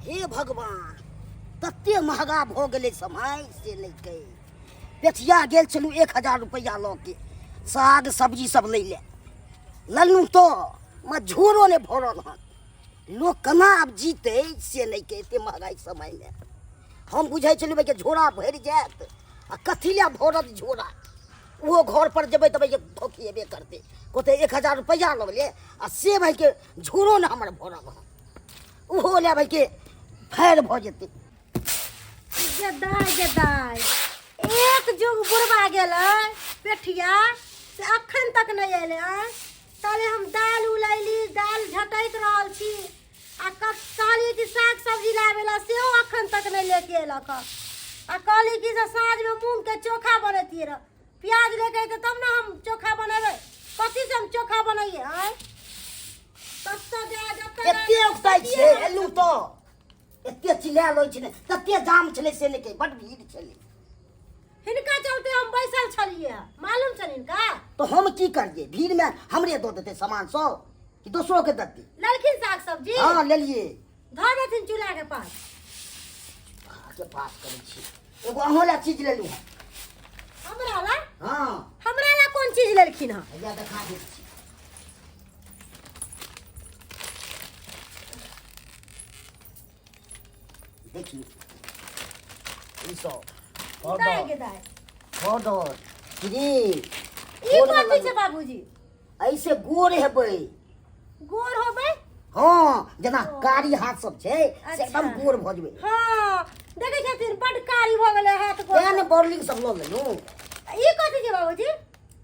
हे भगवान, तते महगा भऽ गेलै समय से नहि कहि। पेठिया गेल छलहुँ 1000 रुपैआ लऽ के साग सब्जी सब लै लए, लेलहुँ तऽ मझोरो नहि भरल हन। लोक केना आब जीतै से नहि कहि एते महगाइ समयमे। हम बुझै छलहुँ कि झोरा भरि जायत, आ कथी लए भरत झोरा? ओहो घर पर जेबै तऽ भाइ खोखिएबे करतै, कहतै 1000 रुपैआ लऽ गेलै आ से भाइके झोरो नहि हमर भरल हन, ओहो लए भाइके फैर भऽ जेतै। गे दाइ, गे दाइ, एक जुग बुढ़बा गेलै पेठिया से अखन तक नहि अयलै। आँय, ताले हम दालि उलैली, दालि झटकि रहल छी, आ कहलियै कि साग सब्जी लाबै लए, सेहो अखन तक नहि लेके अयलक हँ। आ कहली कि जे साँझमे मूँगके चोखा बनैतियै रह, प्याज लेके अयतै तब ने हम चोखा बनेबै। कथीसँ हम चोखा बनैयै? आँय, कतऽ जाय जतऽ जाय, एते उकताइ कतिये छै रहै। एलहुँ तऽ एते चिल्लायल होइ छलै, तते जाम छलै से नहि कहि, बड भीड़ छलै। हिनका चलते हम बैसल छलियै हँ, मालूम छल हिनका? तऽ हम की करियै? भीड़मे हमरे दऽ देतै सामान सब कि दोसरो के दऽ देतै? लेलखिन साग सब्जी? हँ, लेलियै। धऽ देथिन चूल्हा के पास। के पास करै छी। एगो अहूँ लए चीज लेलहुँ हँ। हमरा ला? हँ। हमरा ला कोन चीज लेलखिन हँ? हैया देखा दै छी। देखियौ, ई सब दाइ के दाइ पाउडर, क्रीम। ई कथी छै बाबूजी? ऐसे गोर हेबै। गोर होबै? हँ, जेना कारी हाथ सब छै से एकदम गोर भऽ जेबै। हँ, देखै छथिन, बड कारी भऽ गेलै हाथ गोर। तें ने बॉर्लिंग सब लऽ लेलहुँ। ई कथी छै बाबूजी?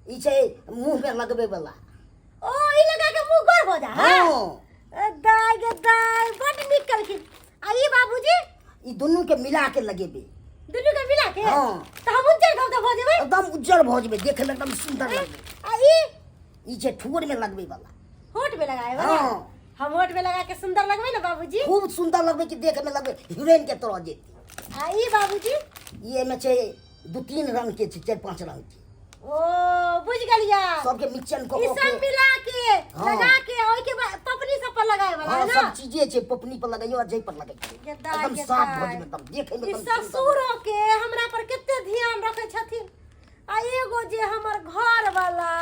ई छै मुँह में लगबै वाला। ओ, ई लगा के मुँह गोर भऽ जा है? हँ। ए, दाइ गे दाइ, बड नीक केलखिन। आ ई बाबूजी? ई दुनू के मिला के लगेबै। दुनू के मिला के? हँ। तऽ हम उज्जर भऽ भऽ जेबै? एकदम उज्जर भऽ जेबै, देखे में एकदम सुंदर लगबै। आ ई? ई छै ठोर में लगबै वाला। होठ में लगाए वाला? हँ। हम होठ में लगा के सुंदर लगबै ने बाबूजी? खूब सुंदर लगबै कि देखे में लगबै हीरोइन के तरह जेतै। आ ई बाबूजी? ई एहिमे छै दू तीन रंग के छै, चारि पांच रंग के। ओ, बुझ गेलिया। सबके मिक्सचर कऽ ई कऽ सब के मिला के हाँ। लगा के ओइ के बाद पपनी सब पर लगाए वाला हाँ है ना? सब चीजे छै, पपनी पर लगैयो आ जै पर लगैयो। गेदा, एकदम गेदा। साफ भऽ जेबै, एकदम देखै में ई एकदम सुन्दर। ससुरो के हमरा पर कते ध्यान रखै छथिन, आ एगो जे हमर घर वाला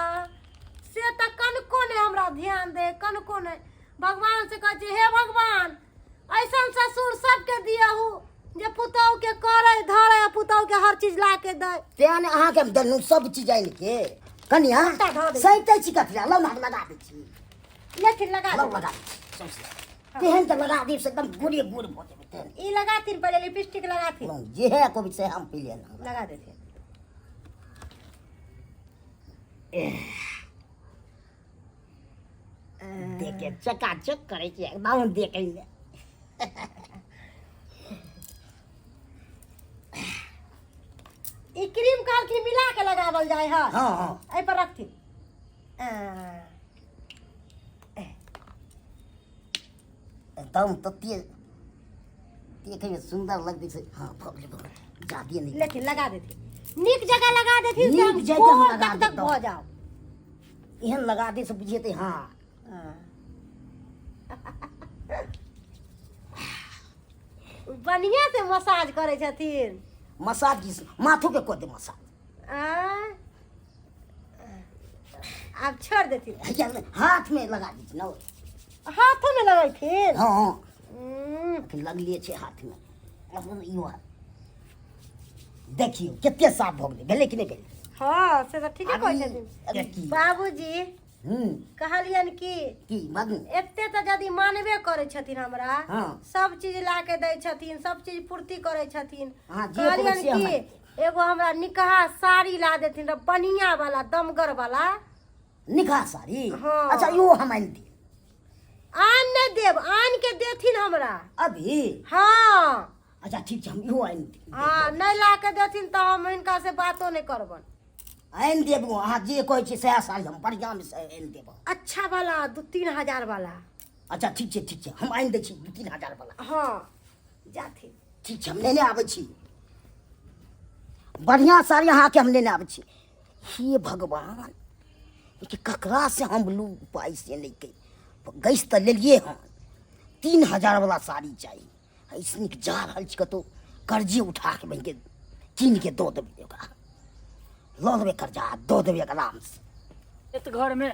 से तऽ कनको नहि हमरा ध्यान दे, कनको नहि। भगवान से कहै छी, हे भगवान, ऐसन ससुर सबके दियहु जे पुतहु के करे धरे आ पुतहु के हर चीज ला के दे। तें ने अहाँके हम देलहुँ सब चीज आनि के। कनिया, सबटा धऽ दै। सैतै छी कथी लए? लौ ने, हम लगा दै छी। लेकिन लगा लौ, दे। लगा दै छी सौंसे। तेहन तऽ लगा देब से एकदम गोरे गोर भऽ जेबै तेहन। ई लगाथिन पहिले, लिपस्टिक लगाथिन। लौ, जे है कहबै से हम पी लेना। लगा देथिन। देखे चकाचक करै छै एकदम देखै मे। ई क्रीम कहलखिन मिला के लगावल जाय है? हाँ हाँ। एहि पर रखथिन। एकदम तते देखै मे सुन्दर लगै छै। हाँ, भऽ गेलै, भऽ गेलै, जादे नहि। लेकिन लगा देथिन, नीक जगह लगा देथिन से नीक हम जगह गोर लगा तक तक देतौ। भऽ जाओ। एहन लगा दे से बुझेतै। हाँ, बढ़िया से मसाज करै छथिन। मसाज की, माथो के कऽ दे मसाज। आँय? आब छोड़ देथिन। हैया हाथ में लगा दै छै ने। हाथो में लगैथिन? हाँ। अखन लगले छै हाथ में। अब इहो हाथ। देखियौ कते साफ भऽ गेलै। भेलै कि नहि भेलै? हाँ, से तऽ ठीके कहै छथिन। अरे की बाबूजी, कहलियनि कि की बाबू? एते तऽ यदि मानबे करै छथिन हमरा, सब चीज ला के दै छथिन, सब चीज पूर्ति करै छथिन, अहाँ जे कहबै कहलियनि से हम कि आनि देब। एगो हमरा निकहा साड़ी ला देथिन रऽ, बढ़िया वाला, दमगर वाला। निकहा साड़ी? हाँ। अच्छा, इहो हम आनि देब। आनि नहि देब, आनि के देथिन हमरा। अभी? हाँ। अच्छा, ठीक छै, हम इहो आनि देब। हाँ, नहि ला के देथिन तऽ हम हिनका से बातो नहि करबनि। आनि देब, अहाँ जे कहै छियै सएह साड़ी हम बढ़िआँमे से आनि देब। अच्छा वाला, 2-3 हजार वाला। अच्छा, ठीक छै, ठीक छै, हम आनि दै छी 2-3 हजार वाला। हाँ, जाथिन। ठीक छै, हम लेने आबै छी बढ़िआँ साड़ी अहाँके हम लेने आबै छी। हे भगवान, ई कि ककरा से हम लू पाइ से नहि कहि। गैस तऽ लेलियै हन, 3000 वाला साड़ी चाही। एहिसँ नीक जा रहल छी कतहु कर्जे उठा के बहिनके कीन के दऽ देबै ओकरा लऽ लेबै कर्जा आ दऽ देबै आरामसँ एत घर में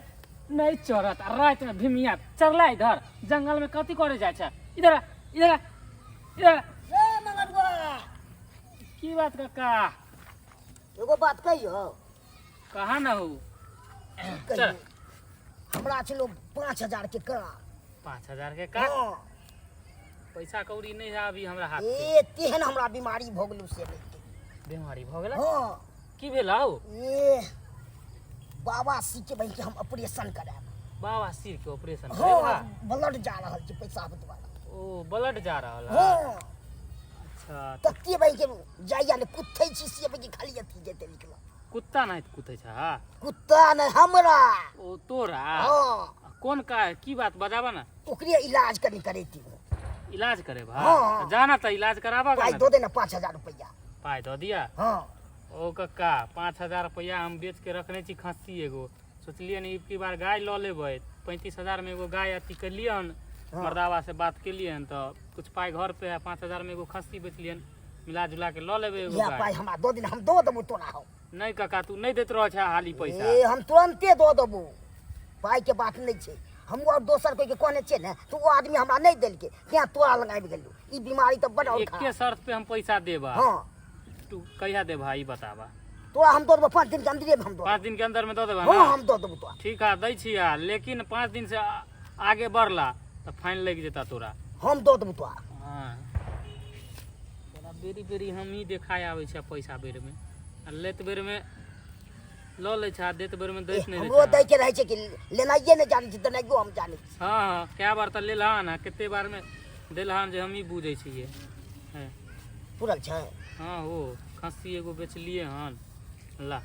नहीं चढ़त आ रात में भीमिया चढ़ला इधर जंगल में कथी करे जाय छै इधर आ, इधर आ, इधर आ। ए मंगरुआ की बात काका एगो बात कहियो कहाँ ना हो कहियो चल हमरा छलो 5000 के करा 5000 के का हाँ पैसा कौड़ी नहीं है अभी हमरा हाथ पे ए तेहन हमरा बीमारी भऽ गेलो से नहि कहियो। बीमारी भऽ गेल हाँ की भेल हौ ए बाबा सी के बहिन के हम ऑपरेशन करायब बाबा सिर के ऑपरेशन हाँ करेबा ब्लड जा रहल छै पेशाब द्वारा ओ ब्लड जा रहल है हाँ अच्छा तते बहिन के जाइया ने कुत्थै छी से बहिन के खाली अथी जेतै निकल कुत्ता नहीं कुत्ते छ हा? कुत्ता नहि हमरा ओ तोरा हाँ कोन का की बात बजाबा ना ओकरे इलाज कनी करेती इलाज करे भा हाँ। जाना तो इलाज कराबा पाइ ना दो देना 5000 रुपया पाइ दऽ दिया हाँ ओ कक्का 5000 रुपया हम बेच के रखने छी खस्सी एगो सोचलियै ने की बार गाय लऽ लेबै 35,000 में एगो गाय अथी केलियै हन हाँ। मर्दाबा से बात केलियै हन तऽ कुछ पाइ घर पे है 5000 में एगो खस्सी बेचलियै हन मिला जुला के लऽ लेबै एगो इएह गाय पाइ हमरा दऽ देना हम दऽ देबौ तोरा हम नहि कक्का तू नहि दैत रहै छै हाली पैसा ए हम तुरन्ते दऽ देबौ पाइके बात नहि छै हमहूँ आओर दोसर कोइके कहने छियै ने तऽ ओ आदमी हमरा नहि देलकै तेँ तोरा लग आबि गेलहुँ ई बीमारी तऽ बड औखा एके शर्त पे हम पैसा देबा हँ तू कहिया देबा ई बताबा तोरा हम दऽ देबौ 5 दिन के अन्दरे हम दऽ 5 दिन के अंदर में दऽ देबा देबौ ना हँ हम दऽ देबौ तोरा ठीक है दै छिया लेकिन 5 दिन से आगे बढ़ला तऽ फाइन लागि जेता तोरा हम दऽ देबौ तोरा हाँ तोरा बेरी बेरी हम ही देखाय आबै छै पैसा बेर में आ लेत बेर में लऽ लै छै आ देत बेर में दैत नहि हमरो रहै दै छै के रहै छै कि लेनाइए नहि जानै छी देनाइयो हम जानै छी हाँ हाँ कए बार तऽ लेलहन आ कते बार में देलहन जे हमही बुझै छियै हैं पूरल छै हाँ हो खस्सी एगो बेचलियै हन ला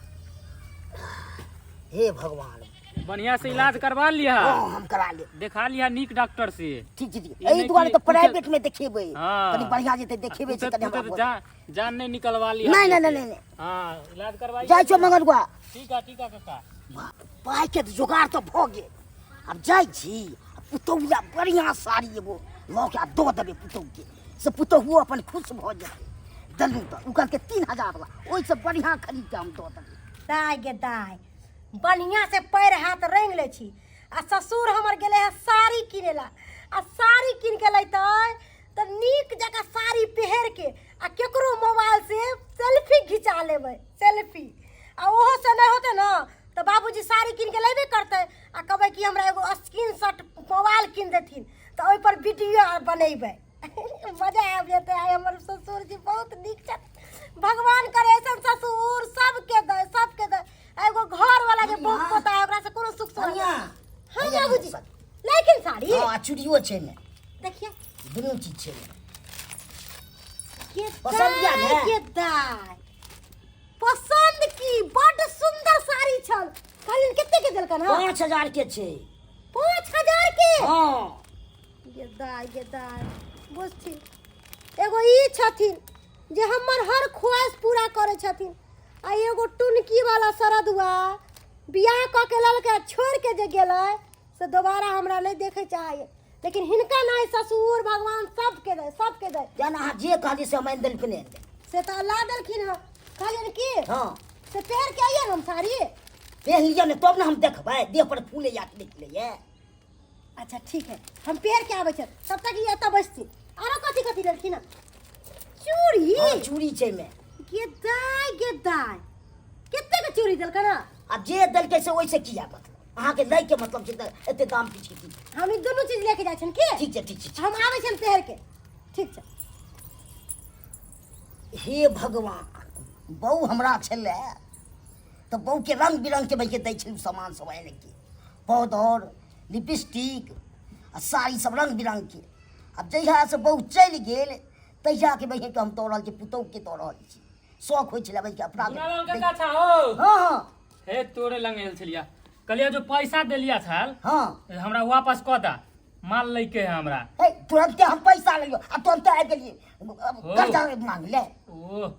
हे भगवान बढ़िया से इलाज करवा लिहा हाँ हम करा लेब देखा लिहा नीक डॉक्टर से ठीक छै ठीक ई एहि नहि दुआरे कि तऽ प्राइवेट में देखेबै हाँ। कनि बढ़िया जेतै देखेबै से कुतैत कनि हमरा कुतैत बोल। जान जान नहीं निकलवा लिहा नहि नहि नहि नहि नहि। हाँ इलाज करवाई जाइ छौ मंगरुआ ठीक है ठीक है काका पाइके तऽ जोगाड़ तऽ भऽ गेल आब जाइ छी आ पुतहु लए बढ़िआँ साड़ी एगो लऽ के आ दऽ देबै पुतहुके से पुतहुओ अपन खुश भऽ जेतै देलहुँ तऽ ओ कहलकै 3000 वला ओहिसँ बढ़िआँ खरीद कऽ हम दऽ देबै दाय गे दाय बढ़िआँ से पैर हाथ रंगि लै छी आ ससुर हमर गेलै हँ साड़ी किनै ला आ साड़ी कीन के लैतै तऽ नीक जकाँ साड़ी पहिर के आ केकरो मोबाइल से सेल्फी घिचा लेबै सेल्फी आ ओहो से नहि होतै ने तऽ बाबूजी साड़ी कीन के लेबे करतै आ कहबै कि हमरा एगो स्क्रीन शॉट मोबाइल कीन देथिन तऽ ओहिपर वीडियो आर बनेबै मजा आबि जेतै आइ हमर ससुर जी बहुत नीक छथि भगवान करे ऐसन ससुर सबके दै सबके दै आ एगो घर वाला जे बहुत पोता है ओकरा से कोनो सुख सुविधा कनिया हाँ बाबूजी लेकिन साड़ी हाँ चूड़ियो छै ने देखिए दुनू चीज छै ने के पसंद या ने? के दाय पसंद की बड सुंदर साड़ी छल कहलिन कते के देलकन हँ 5000 के छै 5000 के हाँ गे दाय गे दाय बुझथिन एगो ई छथिन जे हमर हर ख्वाहिश पूरा करै छथिन आ एगो टुनकी वाला सरदुआ बियाह कऽ के ललकै छोड़ि के जे गेलै से दोबारा हमरा नहि देखै चाहैए लेकिन हिनका नहि ससुर भगवान सबके दै सबके दै जहन अहाँ जे कहलियै से हम आनि देलखिन आनि देल से तऽ ला देलखिन हँ कहलियनि की हँ से पहिर के आइए ने हम साड़ी पहिर लिअ ने तब ने हम देखबै देह पर फूले या कि निकलैए अच्छा ठीक है हम पहिर के आबै छी तब तक ई एतऽ बैसथिन आरो कथी कथी लेलखिन हँ चूड़ी हँ चूड़ी छै एहिमे गे दाय गे दाय कते के चूड़ी देलकन हँ आ जे देलकै से ओहिसँ किया मतलब अहाँके लैके मतलब छै तऽ एते दाम पीछे की हम ई दुनू चीज लेके जाइ छियनि की ठीक छै ठीक छै ठीक हम आबै छियनि पहिर के ठीक छै छै। हे भगवान बहू हमरा छलै तऽ बहूके रङ्ग बिरङ्गके भैके दै छलहुँ सामान सब आनि के पाउडर लिपस्टिक आ साड़ी सब रङ्ग बिरङ्गके आब जहियासँ बहू चलि गेल तहियाके बहिनके हम दऽ रहल छी पुतहुके दऽ रहल छी शौक होइ छलै बहिनके अपना गुनालाल काका छा हो हँ हँ हे तोरे लंग आयल छलिया कहलिया जो पैसा देलिया छल हँ हमरा वापस कऽ दा माल लैके है हमरा हे तुरन्ते हम पैसा लेलियो आ तुरन्ते आबि गेलियै हो। कर्जा मांग ले ओ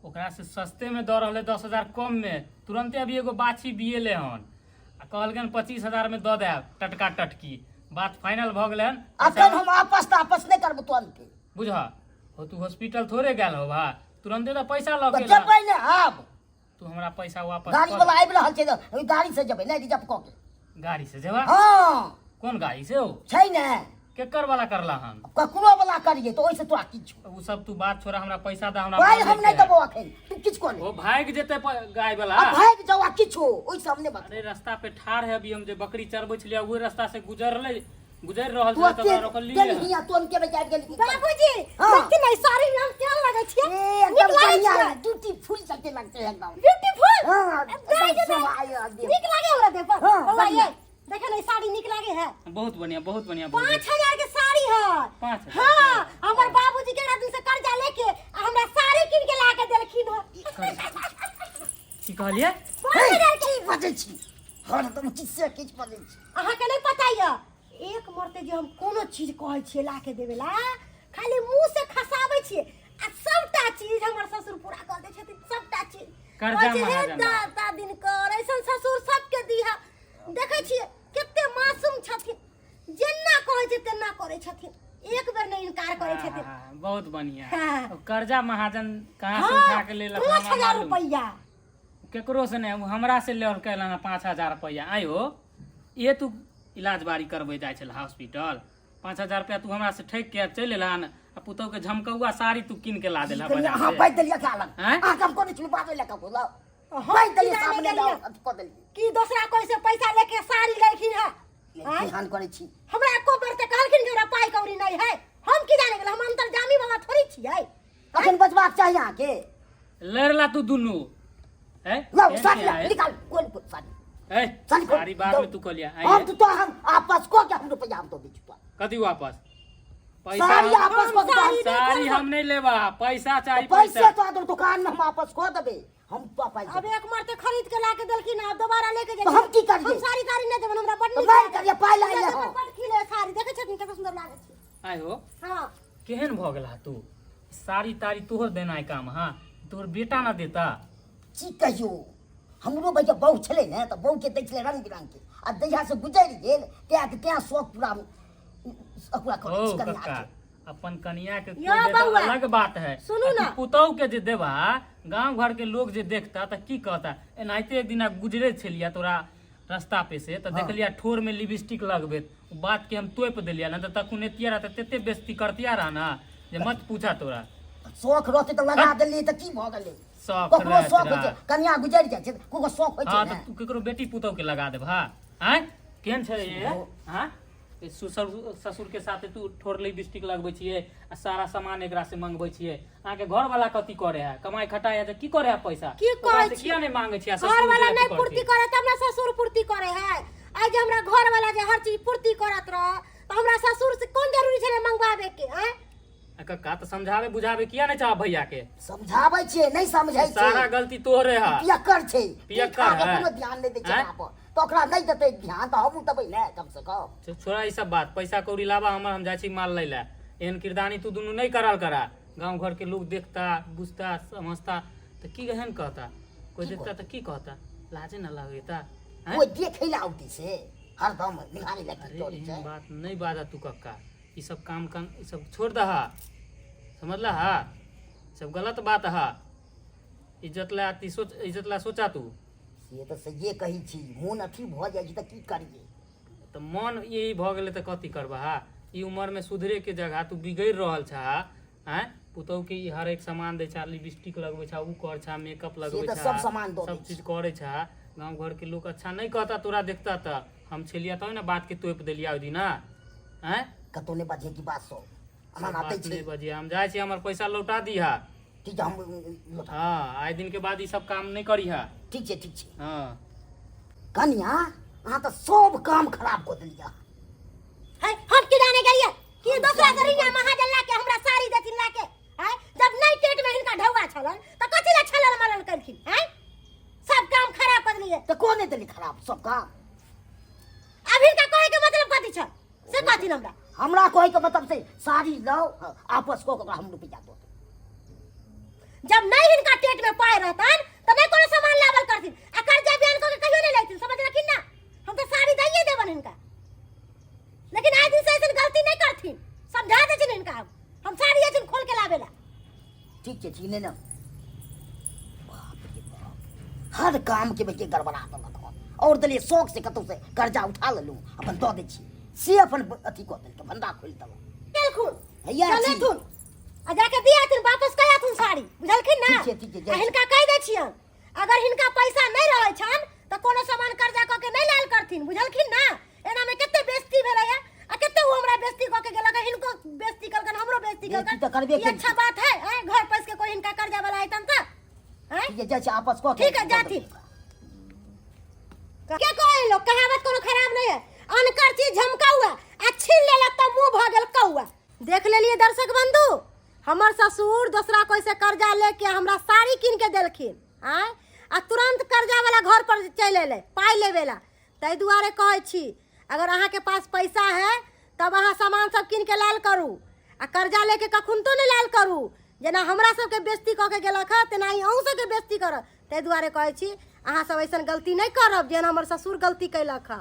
ओकरा से सस्ते में दऽ रहलै 10,000 कम में तुरन्ते अभी एगो बाछी बियेले हन आ कहलकन 25,000 में दऽ देब टटका टटकी बात फाइनल भऽ गेलै हन अखन हम आपस तऽ आपस नहि करबो तुरन्ते बुझ हो तू हॉस्पिटल थोड़े गेल हो बा तुरंते तऽ पैसा लऽ तऽ के जेबै ने आब तू हमरा पैसा वापस गाड़ी कर। वाला आबि रहल छै तऽ ओहि गाड़ी से जेबै नहि रिजर्व कऽ के गाड़ी से जेबा हँ कोन गाड़ी से हो छै ने केकर वाला करला हन ककरो वाला करिए तऽ ओहिसँ तोरा किछु उ सब तू बात छोड़ा हमरा पैसा दे हमरा पाइ माल हम लैके नहि है। देबो अखन तू किछु कऽ ले ओ भागि जेतै गाय वाला आ भागि जाउ आ किछु ओहिसँ हम नहि बचब अरे रास्ता पे ठाढ़ है अभी हम जे बकरी चरबै छलियै उहे रास्ता से गुजरलै गुजर रहल तू छलै तऽ अते ओकरा रोकलियै गेलही आ तोन के बेचारि गेलही बाबूजी हाँ। देखिए ना साड़ी में हम केहन लगै छियै ए नीक एकदम लागै बढ़िया छियै ब्यूटीफुल सबके लगते हैं एकदम ब्यूटीफुल हाँ, एकदम शोभा आयल नीक लागे हमरा देह पर हाँ, बौआ बढ़िया। ये देखे ना ई साड़ी नीक लागे है बहुत बढ़िया बहुत बढ़िया बहुत 5000 के साड़ी है 5,000 हाँ हमर बाबूजी के दिन से कर्जा लेके आ हमरा साड़ी कीन के ला के देलखिन हन बढ़िया। की कहलियै 5000 के की बजै छी हरदम किछु से किछु बजै छी अहाँके नहि पता यऽ एक मरते जे हम कोनो चीज कहै छियै ला के देवे ला खाली मुंह से खसाबै छियै आ सबटा चीज हमर ससुर पूरा कर दै छथिन सबटा चीज कर्जा कहै छै, हे महाजन। दाता दिनकर ऐसन ससुर सबके दिहा देखै छियै कते मासूम छथिन जेना कहै छै तेना करै छथिन एक बेर नहि इनकार करै छथिन हाँ, बहुत बढ़िया हाँ। कर्जा महाजन कहाँ से उठा हाँ के लेलक पाँच हमरा हजार मालूम। रुपैआ केकरो से नहीं ओ हमरा से लेलकै हन 5000 रुपैआ आयो ये तू इलाज बारी करबै जाइ छल हॉस्पिटल 5000 रुपैआ तू हमरा से ठकि के चलि एलहन आ पुतहु के झमकौआ साड़ी तू कीन के ला देलह कनिया बाजार अहाँ से। बाजि देलियै का अलग आँय? अहाँके हम कहने छलहुँ बाजै लए ककरो लग हम बाजि देलियै की जाने सामने गेलियै? लग अथी कऽ देलियै कि दोसरा कोई से पैसा लेके साड़ी लेलखिन है आँय? ध्यान करै छी हमरा एको बेर तऽ कहलखिन कि हमरा पाइ कौड़ी नहि है हम की जाने गेल हम अंतर्जामी बाबा थोड़ी छियै अखन बजबाक चाही अहाँके लड़ला तू दुनू हैं लाउ केहन साड़ी छियै, लाउ हैं? निकाल कोन कोन साड़ी ए, साड़ी खोल, साड़ी बाद दौ। में तू कहलिया हम तो तो हम आपस को के हम रुपया हम तो दै छी तोरा। कथी वापस पैसा साड़ी आपस हम को साड़ी साड़ी हम नहीं लेबा पैसा चाही पैसे पैसा तो दो दुकान में हम आपस को देबे हम तो पाइ अब एक मरते खरीद के ला के देलखिन आब दोबारा लेके तो हम की करियै? हम साड़ी ताड़ी नहि देबन हमरा बड तो नीक नहि लागल। करियै, पाइ लए हमरा ले तऽ हम। बड खिले साड़ी देखै छथिन कते सुन्दर लागै छै आय हो हँ केहन भऽ गेला तू साड़ी ताड़ी तोहर देनाइ काम हाँ तोहर बेटा ना देता की कहियो हमरो भैया बहु छलै ने तऽ बहुके दै छलै रंग बिरंगके आ जहिया से गुजरि गेल तैं के तैं शौक पूरा ओकरा करै ओ छी कनिया कक्का के अपन कनिया के यौ कोइ देता बौआ, अलग बात है सुनू आ तू ना। पुतहु के जे देबा गांव घर के लोग जे देखता तऽ की कहता एनाहिते एक दिना गुजरे छलिया तोरा रास्ता पे से तऽ देखलिया ठोर में लिपस्टिक लगबैत ओ बात के हम तोपि देलिया ना तऽ तखन एतिया रह तऽ तेते बेइज्जती करतिया रह ना जे मत पूछा तोरा शौक रहतै तऽ लगा देलियै तऽ की भऽ गेलै शौक ककरो रहत शौक होइ रह। छै कनिया गुजरि जाइ छै ककरो शौक होइ छै हाँ ने तऽ तू केकरो बेटी पुतहु के लगा देबहा आँय केहन छै ये हाँ ए ससुर ससुर के साथे तू ठोर लिपस्टिक लगबै छियै आ सारा सामान एकरा से मंगबै छियै अहाँके घर वाला कथी करे है कमाई खटाई है तऽ की करे है पैसा की ओकरा कहै से छी? किया नहि मांगे छियै आ घर ससुर वाला जे नहि अथी पूर्ति करथिन? करे तब ने ससुर पूर्ति करे है आइ जे हमरा घर वाला जे हर चीज पूर्ति करत रह तऽ हमरा ससुर से कोन जरूरी छलै मंगवाबे के आँय आ कक्का तऽ समझावे बुझावे किया नहि चाह भैया के समझाबै छियै नहि समझै छै सारा गलती तोहरे है पियक्कर छै पियक्कर पी खा के है। कोनो ध्यान नहि दै छै आँय? ओकरा पर तऽ ओकरा नहि देतै ध्यान तऽ हमहूँ देबै ने कम से कम छोड़ा ई सब बात पैसा कौड़ी लाबा हमर हम जाइ छी माल लै लए एहन किरदानी तू दुनू नहि करल करा गाँव घर के लोग देखता बुझता समझता तऽ की एहन कहता कोई देखता तऽ की कहता लाजे न लगेता आँय? कोइ देखै लए औतै से हरदम निहारै लए की अरे करै छै एहन बात नहि बाजा तू कक्का ई सब काम काम ई सब छोड़ दहा समझला हा सब गलत बात हा इज्जत ला अति सोच इज्जत ला सोचा तू से तऽ सहिए कहै छी मोन अथी भऽ जाइ छै तऽ की करियै तऽ मन यही भऽ गेलै तऽ कथी करबह हा ई उमरमे सुधरेके जगह तू बिगड़ि रहल छह आँय पुतहुके ई हरेक सामान दै छह लिपस्टिक लगबै छह उ कर छह मेकअप लगबै तऽ छह सब सामान दऽ दै सब चीज करै छह गाँव घरके लोक अच्छा नहि कहता तोरा देखता तऽ हम छलियै तब ने बातके तोपि देलियै ओहि दिना आँय कतौ नहि बजे की बात सब एना सब ना दै बात छै नहि बजियै हम जाइ छी हमर पैसा लौटा दीहा ठीक छै हम लौटा हँ आइ दिनके बाद ई सब काम नहि करिहा ठीक छै ठीक छै हँ कनिया अहाँ तऽ सब काम खराब कऽ देलियै है हम की जाने गेलियै कि दोसरा से रिंगा महाजन ला के हमरा साड़ी देथिन ला के है जब नहीं पेट में हिनका ढौआ छलन त कथी ला छलल मलल करखिन है सब काम खराब कर देलियै तऽ कोने देली खराब सब काम अब हिनका कहै के मतलब कथी छल से कहथिन हमरा हमरा कहै के मतलब से साड़ी लाओ आपस कऽ के ओकरा हम रुपैआ दऽ देब जब नहीं हिनका टेट में पाय रहतन त नहीं कोनो सामान लावल करथिन आ कर्जा बयान कऽ के कहियो नहीं लेथिन समझ रखिन ना हम तो साड़ी दैये देबन हिनका लेकिन आइ दिन से ऐसन गलती नहीं करथिन समझा देथिन हिनका हम साड़ी अइसन खोल के लावेला ठीक छै, ठीक नहि ने। बाप रे बाप, हर काम के बेटे गड़बड़ा देलक हन। और देलियै शौक से कतौ से कर्जा उठा लेलहुँ, अपन दऽ दै छी से अपन अथी कऽ देलकै, भंडा खोलि देलक। गेलखुन। हैया छी। चलेथुन आ जाके दियाथुन वापस, कहियाथुन साड़ी, बुझलखिन ना? ठीक छै, ठीक छै, जाइ आ छी। हिनका कहि दै छियन, अगर हिनका पैसा नहि रहै छन तऽ कोनो सामान कर्जा कऽ के नहि लायल करथिन, बुझलखिन ना? एना में कते बेइज्जती भेलै है आ कते ओ हमरा बेइज्जती कऽ के गेलक, हिनको बेइज्जती कलकन, हमरो बेइज्जती बेइज्जती कलकन। तऽ करबे ई अच्छा केलकै। बात है आँय? घर पैस के कोई हिनका कर्जा वाला आइतन तऽ आँय? ठीक छै, जाइ छी आपस कऽ के। ठीक है, जाथिन। के कहे लोग कहावत कोनो खराब नहीं है, अनकर चीज झमकौआ आ छीन लेलक तऽ मुंह भऽ गेल कौआ। देख लेलिए दर्शक बंधु, हमर ससुर दोसरा कोई से कर्जा लेके हमरा साड़ी कीन के देलखिन आँय, आ तुरंत कर्जा वाला घर पर चलि अयलै पाइ लेबे ला। ताहि दुआरे कहै छी, अगर अहाँके पास पैसा है तब अहाँ सामान सब कीन के लायल करू आ कर्जा लेके कखुनतो नहि लायल करू। जेना हमरा सबके बेइज्जती कऽ के गेलक हँ, तेनाही अहूँ सबके बेइज्जती करत। ताहि दुआरे कहै छी, अहाँ सब ऐसन गलती नहि करब जेहन हमर ससुर गलती कयलक हँ।